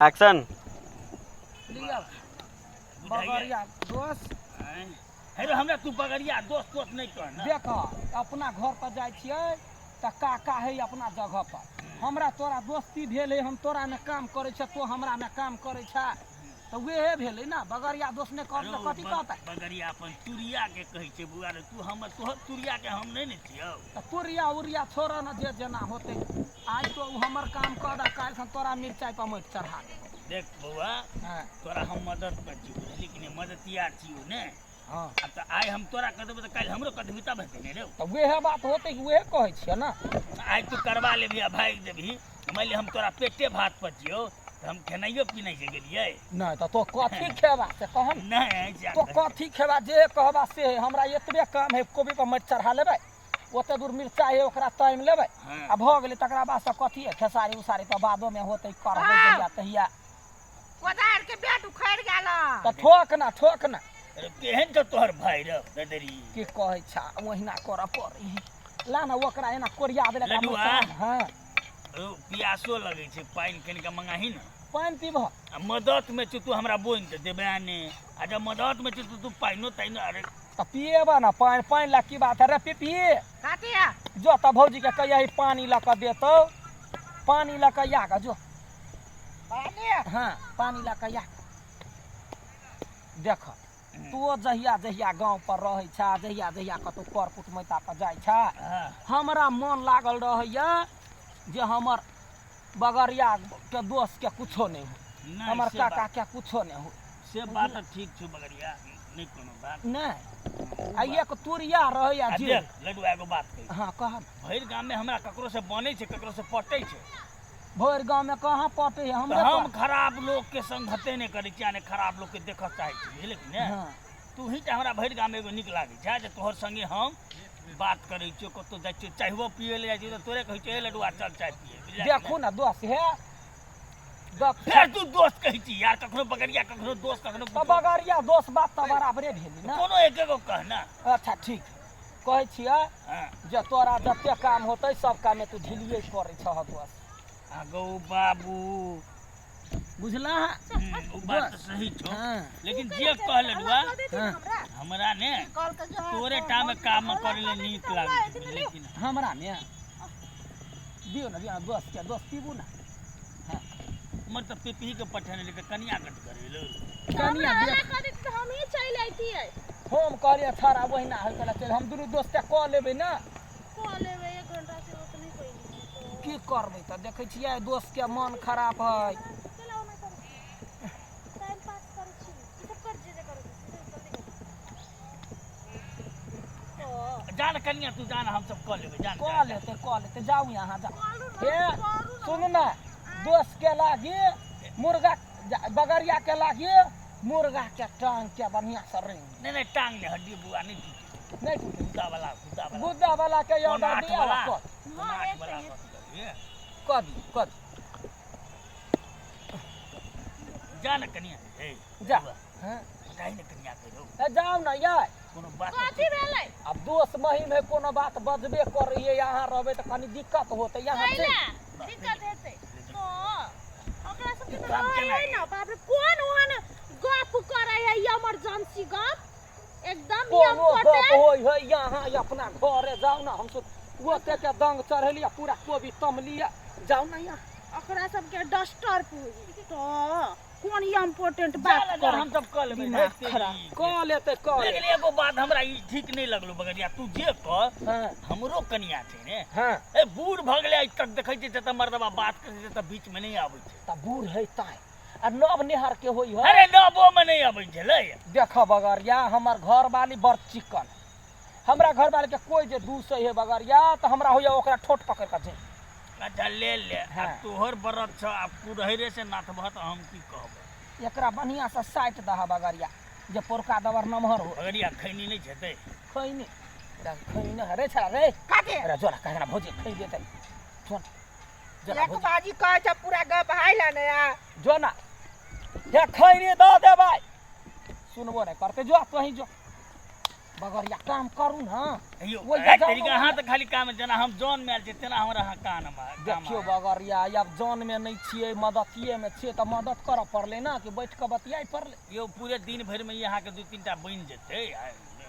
Action. लिअ बगरिया दोस्त। हे रे, हमरा तू बगरिया दोस्त दोस्त नहि कह ने। देख, अपना घर पर जाइ छियै तऽ काका है अपना जगह पर। हमरा तोरा दोस्ती भेल है, हम तोरा में काम करै छ, तो हमरा में काम करै छ, तऽ उहे भेलै ने। बगरिया दोस्त नहि कहत तऽ कथी कहतै? बगरिया अपन तुरिया के कहै छै बुआ रे। तू हमर तोहर तुरिया के हम नहि ने छियौ। तऽ तुरिया उरिया छोड़ ने, जे जेना होतै। आइ तो उ हमर काम कऽ दे, काल्हि खन तोरा मिरचाइ पर माटि चढ़ा देबौ। देख बौआ। हँ। तोरा हम मदद पर छियौ, बुझली कि नहि? मदतिया छियौ ने। हँ। आब तऽ आइ हम तोरा कऽ देबौ तऽ काल्हि हमरो कऽ देबही, तब हेतै ने रे। तऽ उएह बात होतै कि उएह कहै छियै ने। आइ तू करवा लेबही आ भागि देबही, मानि ले हम तोरा पेटे भात पर छियौ तऽ हम खेनाइयो पिनाइ से गेलियै। नहि तऽ तो कथी खेबा से कहन। नहि से। तो कथी खेबा, जे कहबा से है। हमरा एतबे काम है, कोबी पर माटि चढ़ा लेबै, ओते दूर मिरचाइ है ओकरा टाइम लेबै। हँ। आ भऽ गेलै। तकरा बाद से कथी है, खेसारी उसारी तऽ बादोमे होतै, करबै जहिया तहिया। कोदार के बेट उखड़ गेल। तऽ ठोक ना, ठोक ना। अरे केहन छौ तोहर भाय रे ददरी? की कहै छा, ओहिना करऽ पड़ै है। ला ना ओकरा एना कोरिया देलक आ। लडुआ। हँ। ओ पियासो लगै छै, पानि कनिका मंगाही ने। पानि पीबह? आ मदद में छौ तू, हमरा बोनि तऽ देबे ने, आ जब मदद में छौ तऽ तू पानिओ तानिओ, अरे। तऽ पिएबह ने पानि? पानि लए की बात है रे पिपी? कथी है? जो तऽ भौजीके कहिया पानि लऽ कऽ देतौ, पानि लऽ कऽ या कऽ जो। पानी? हँ, पानि लऽ कऽ या। देख, तू जहिया जहिया गाँव पर रहै छा, जहिया जहिया कतहु कर कुटमैता पर जाइ छा, हमरा मन लागल रहैया जे हमर बगरिया के दोस्त के कुछो नहि हो, नहि, हमर से काका बात- के कुछो नहि हो। से बात तऽ ठीक छौ बगरिया, नहि कोनो बात। नहि, आ एक तुरिया रहैया आ जे देख लडुआ, एगो बात कही? हँ, कह ने। भरि गाम में हमरा ककरो से बनै छै, ककरो से पटै छै? भरि गाँवमे कहाँ पटै है तऽ हमरे हम पर। खराब लोक के संगते नहि करै छी आ नहि खराब लोक के देखऽ चाहै छी, बुझलियै कि ने? हँ। तू ही तऽ हमरा भरि गाम एगो नीक लागै छै जे तोहर संगे हम बात करै छियौ, कतहु जाइ छियौ, चाहबो पियै लए जाइ छियौ तऽ तोरे कहै छियौ, हे लडुआ चल चाय पियै, बुझलियै कि देखू ने दोस्त, हे गप। फेर तू दोस्त कहै छी यार, कखनो बगरिया, कखनो दोस्त, कखनो तऽ बगरिया दोस्त बात तऽ बराबरे भेलै ने। कोनो एक एगो कह ने। अच्छा ठीक, कहै छियै जे तोरा जते काम होतै सब काममे तू ढिलिये करै छह दोस्त। आगो बाबू। बुझला? ओ बात तऽ सही छौ। हँ। लेकिन जे कह लडुआ, हँ। हमरा ने तोरे टा मे काम करे ले नीक लागै छै, बुझलियै कि ने? हमरा ने दियौ ने, दियौ ने दोस्त के, दोस्त पीबू ने। हमर तऽ पिपही के पठेने रही तऽ कनिया कट करे लो। कनिया देख। तऽ हम ही चलि अइतियै। हम कहलियै छड़ा ओहिना होइ कहले चल, हम दुनू दोस्त कऽ लेबै ने। कऽ लेबै, एक घंटा से ओतने कइली। की करबै तऽ देखै छियै दोस्त के मन खराब है। चल ओना करू, टाइम पास करै छी। ई सब कर, जे जे करै छी जल्दी कर। तो जान कनिया, तू जान, हम सब कऽ लेबै, जान। कऽ जान। लेतै, कऽ लेतै, जाउ यहाँ जाउ। करू हे ने, करू ने। सुनू ने, दोस्त के लागी मुर्गा, बगरिया के लागी मुर्गा के टांग के बढ़िया से रेंग। नहि नहि, टांग नहि, हड्डी बुआ नहि टूटे। नहीं टूटे। गुद्दा वाला, गुद्दा वाला। गुद्दा वाला के कोन ऑर्डर आठ दिया। वाला? कऽ कोन आठ वाला कऽ देलियै? कऽ दियौ, कऽ दियौ। जा ने कनिया, हे। जा। बौआ, हँ। जाहि ने कनिया के रौ। ए, जाउ ने यार। कोनो बात। कथी भेलै? आब दोस्त महिम है, कोनो बात बजबे करैए। यहाँ रहबै तऽ कनि दिक्कत होतै यहाँ से। कैला दिक्कत हेतै? तो ओकरा सबके तऽ काम रहै केना है ने। बाप रे, कोन ओहन गप करै है, इमरजेंसी गप एकदम। कोनो गप इम्पोर्टेंट होइ है यहाँ अपना घरे जाउ ने। हम सब ओते के दंग चढ़ेलियै, पूरा कोबी तमलियै, जाउ ने यहाँ। ओकरा सबके डस्टर पूरी तो कोन इम्पोर्टेंट जा बात ने, जा, करै। हम सब कऽ लेबै। दिमाग हे तेरी खराब। के। कऽ लेतै, कऽ लेकिन लेतै। एगो बात हमरा ई ठीक नहि लगलो बगरिया, तू जे कह। हँ। हमरो कनिया छै ने। हँ। ए बूढ़ भऽ गेलै, आइ तक देखै छियै जतऽ मर्दबा बात करै छै तऽ बीच मे नहि आबै छै। तऽ बूढ़ है ताय आ नव नेहर के होइ है। अरे नबो मे नहि आबै छलै। देख बगरिया, हमर घरवाली बड़ चिकन। हमरा घरवाली के कोई जे दूसै है बगरिया, तऽ हमरा होइया ओकरा ठोट पकड़ कऽ जाय। अच्छा ले ले। हँ। आब तोहर व्रत छौ, आब कुरहरे से नाथबह तऽ हम की कहबै? एकरा बढ़िया से साटि दह बगरिया, जे पोरका दबर नमहर हो। बगरिया, खैनी नहि छेतै? खैनी, खैनी रे छड़ा रे। कथी? अरे जोरा कहना भौजी खै देतै, जोन जोरा। एक भौजी बाजी कहै छै पूरा गप हाइ ला ने आ। जो ना, हे खैनी दऽ देबै, सुनबो नहि करतै। जो तोही जो। बगरिया काम करू ना। यौ ओहि एहि जगह तरीका अहाँ तऽ खाली काम जेना हम जन मे आयल छी तेना हमरा अहाँ कान मे काम देखियौ बगरिया, आब जन में नहि छियै, मदतिये में छियै, तऽ मदद करऽ पड़लै ना कि बैठ कऽ बतियाइ पड़लै। यौ पूरे दिन भरि मे ई अहाँके दू तीन टा बनि जेतै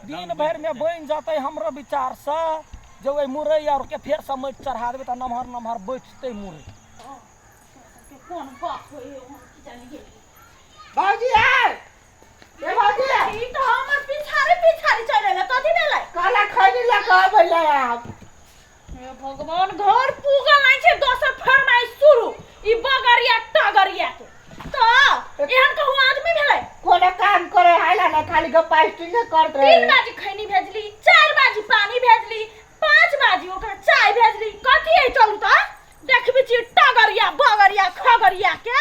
दिन भरि में बनि जेतै। हमरो विचार से जे ओहि मुरई आर के फेर से माटि चढ़ा देबै तऽ नमहर नमहर बैठतै मुरई। कोन बात होय हम की जानि गेली। भौजी आय ए भौजी। ई तऽ हमर पिछाड़ी पिछाड़ी चलि एलै, कथी भेलै? कहला खैनी लऽ कऽ अबै लए आब। हे भगवान, घर पूगल नहि छै, दोसर फरमाइश शुरू ई बगरिया टगरिया के। तऽ एहन कहूँ आदमी भेलै? कोनो काम करे आइला ना, खाली गप्पा स्टिंग करत रहे। 3 बाजी खैनी भेजली, 4 बाजी पानी भेजली, 5 बाजी ओकरा चाय भेजली। कथी है? चलू तऽ देखबी छी टगरिया बगरिया खगरिया के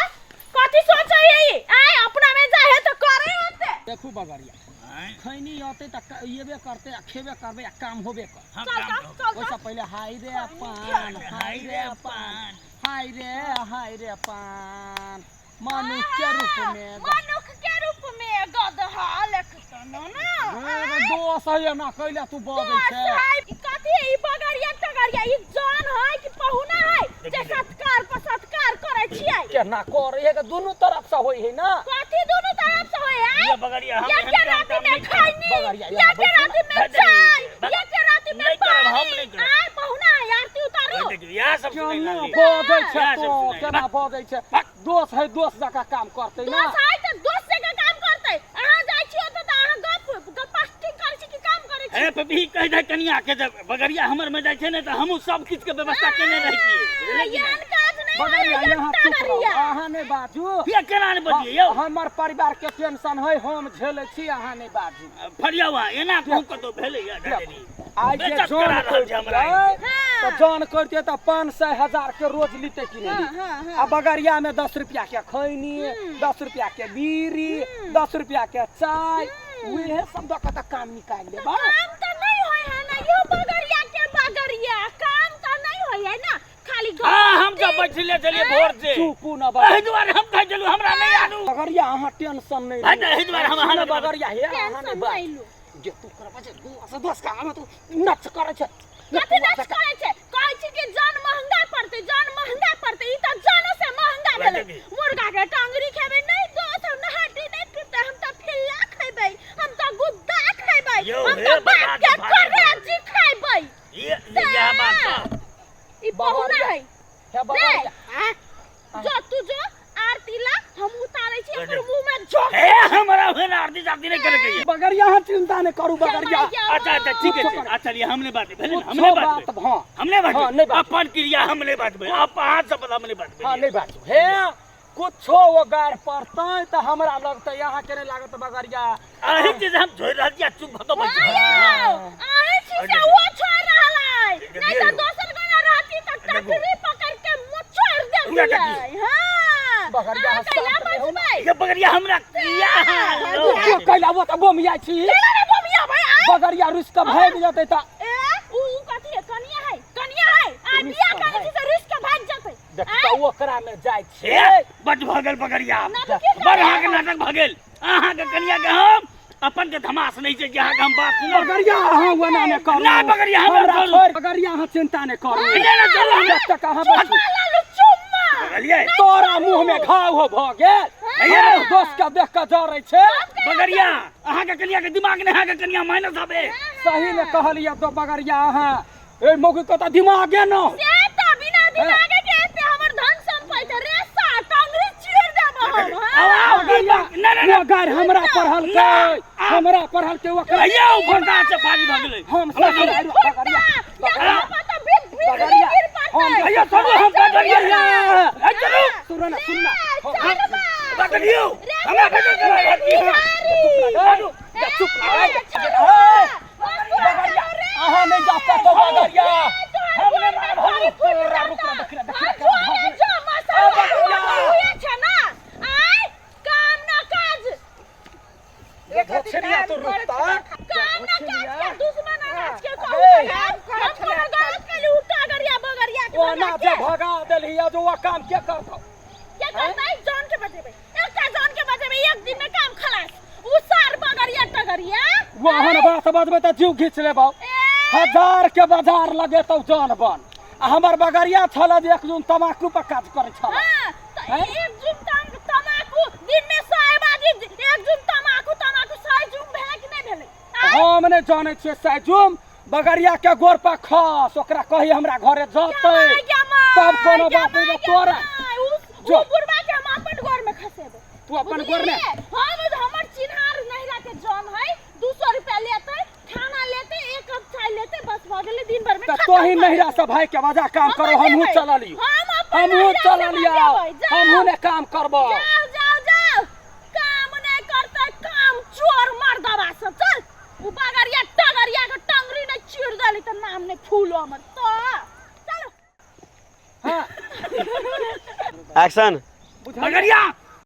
कथी सोचे है ई। आय अपना में जाए है तऽ करे होते। देखू बगरिया, आँय? खैनी अतै तऽ अयबे करतै आ खेबे करबै आ काम होबे कर। हम चल काम तऽ करब। चल तऽ। ओहिसँ पहिले हाय रे पान, हाय रे पान, हाय रे हाय रे पान, मनुख के रूप में मनुख के रूप में गदहा लेखतन ना। रे दोस है, एना कैला तू बजै दोस छै? है ई कथी है? ई बगरिया टगरिया ई जान है कि पहुना है जे सत्कार पर सत्कार करै छियै? केना करै है? दुनू तरफ से होइ है ना। कथी दुनू तरफ से होय है? ये बगरिया हम या एहन के काम राति ताम में नहि करब। खैनी, बगरिया, या यहाँ के बैठू राति में ना। चाय, या के राति में नहि करब, हम पानी। नहि करब। आय पहुना है, आरती उतारू। देखियौ, इएह सब सुनै केना लागली। बजै छै इएह तो सब सुनै। केना बजै छै? दोस है, दोस जकाँ काम करतै ना। दोस है तऽ दोस जकाँ काम करतै। अहाँ जाइ छी ओतऽ तऽ अहाँ गप गपास्टिंग करै छी कि काम करै छी? हे पपी, कहि दे कनिया के जब बगरिया हमर में जाइ छै ने तऽ हमहूँ सब किछु के व्यवस्था केने रहै छियै, बुझलियै कि एहन नहि? काज नहि होय बगरिया, है। यहाँ चुप रहू, टगरिया अहाँ नहि बाजू। ये केना नहि बजियै यौ? हमर परिवार के टेंशन है, हम झेलै छी, अहाँ नहि बाजू। फरियावा एना कहूँ कतौ भेलैया ढेरी? आइ जे बेइज्जत जन करा रहल छै हमरा। करतियै तऽ जन करतियै तऽ 500 1000 के रोज लीतै कि नहि लीतै? आ बगरिया में 10 रुपया के खैनी, 10 रुपया के बीड़ी, 10 रुपया के चाय, उहे सब दऽ कऽ तऽ काम निकालि लेबै। काम तऽ नहि होय है ना यो बगरिया के बगरिया, काम तऽ नहि होय है ना, खाली गप। हाँ, हम जब बैठले छलियै भोर से चुपू न। एहि दुआरे हम कहै छलहुँ हमरा नहि आनू। बगरिया, अहाँ टेंशन नहि है तऽ एहि दुआरे हम अहाँ सुनऽ लग बगरिया, हे अहाँ नहि टेंशन बाजू। नहि लू। जे तू करबा छै दोस दोस का आमे तू नच करै छै। कथी नच करै छै? कहै छी कि जान महंगा पड़तै, जान महंगा पड़तै, ई तऽ जानो से महंगा भेलै। मुर्गा के टांगरी खेबै नहि दोस, हम हड्डी नहि टूटतै, हम तऽ फिल्ला खेबै, हम तऽ गुद्दा खेबै, यौ, हम हे तऽ बता बाप के दे भाभी। करेजी खेबै। ये इएह बात तऽ ई पहुना है। हे बगरिया, रे जो तू जो आरती ला, हम उतारै छी ओकर मुंह में झोंक। हे, हमरा ओहन आरती जारती नहि करे के ये। बगरिया, अहाँ चिंता नहि करू बगरिया। अच्छा अच्छा, ठीक कुछो है। करू। अच्छा चलिए, हमने बात भेलै ने, कुछो हमने बात बात, हाँ हमने बात हाँ, नहि बाजू। अपन क्रिया हमने बात भेल, आप अहाँ सब हमने बात हाँ भेल। नहि बाजू। हे कुछो वो गारि पड़तै तऽ हमरा लगतै, अहाँके नहि लागत बगरिया? अही चीज हम छोड़ि रहल छी आ चुप भऽ कऽ बैसल छी। आयो अहीं छी से वो छोड़ रहल है, नहीं तो दोसर गोला रहती तो टकरी पकड़ के मुचोड़ उड़ा देती। हां बगरिया, अहाँ कैला शांत रहू। बचबै? ये बगरिया हमरा क्रिया तू कैला वो तऽ बोमिया छी? कैला रे बमिया भाई आय? बगरिया रुसि कऽ भागि जेतै तऽ ए उ उ कथी है? कनिया है, कनिया है। आ रुसि बियाह कऽ करै छी से रुस के भाग जेतै। देख तऽ ओकरा मे जाइ हे छै। बड भऽ गेल बगरिया। ना तऽ की बड़ अहाँके नाटक भऽ गेल। अहाँके कनिया के हम अपन के धमास नहि छै जे अहाँके हम बात सुनब। बगरिया, अहाँ ओना नहि करू। नहि बगरिया, हमरा हमरा छोड़ू। छोड़ि बगरिया, अहाँ चिंता नहि करू। नहि नहि, चलू हमरा। जब तक अहाँ बैठू। चुम्मा लालू चुम्मा। बुझलियै? तोरा मुँह में घाव हो भऽ गेल। हे यौ। दोस्त के देख कऽ जरै छै। बगरिया, अहाँके कनिया के दिमाग नहि, अहाँके कनिया माइनस हबे। सही ने कहलियै तो बगरिया, अहाँ ए मौगी के तऽ दिमागे न से तऽ बिना दिमागे के एते हमर धन संपत्ति रे सा टांगरी चीर देब हम। आउ हाँ आउ बगरिया, नहि नहि नहि। ओ गारि हमरा पढ़लकै, हमरा पढ़लकै ओकरा। यौ भंटा से बाजी भऽ गेलै। हम ससुर आइरो बगरिया, बगरिया, या तऽ बिजली बगरिया, गिर पड़तै। भैया चलू, हम बगरिया। बगरिया ए चलू। सुन ना, सुन ना। चल बा। बगरियो हमरा भेटल करा रहल छी। ए, चुप रह, ए, बगरिया, अहाँ नहि जा कतौ बगरिया। हमने मार भरू। तोरा रुक ना, देख ना, देख ना, दक्षिणिया तो रुकता। ओना जे भगा देलही आ जो वो काम के करतौ? वो अहन बात बजबै तऽ जीव घीच लेबौ। 1000 के बाजार लगेतौ जन बन। आ हमर बगरिया छल जे एक जून तमाकू पर काज करै छल। हाँ, तऽ हैं? एक जुम तमाकू दिन में 100 बाजी, एक जुम तमाकू तमाकू 100 जुम भेलै कि नहि भेलै? आँय? हम नहि जानै छियै सैजुम। बगरिया के गोर पर खस, ओकरा कही हमरा घरे जतै गे माय, गे माय, तब कोनो गे बात माय, नहि। गे तोरा माय, जो। उ बुढ़बा के हम अपन गोर में खसेबै। तू अपन गोर में? हम हमर चिन्हार नहिरा के जन है, 200 रुपया लेतै, खाना लेतै, एक कप चाय लेतै, बस भऽ गेलै, दिन भर में तऽ खतम तोही भऽ नहिरा गेलै। से भाई के वजह काम हम करो, हमहूँ बजेबै। चललियो। हम अपन हमहूँ नहिरा से चललियो, बजेबै, जाउ। हमहूँ ने काम करबो। जाओ जाओ जाओ, काम नहीं करते, काम चोर मर्दवा सब। चल, उ बगरिया टगरिया के टंगरी ने चीर देली त नाम ने फूलो हमर तो। चलो। हाँ। एक्शन। बुझलियै? बगरिया।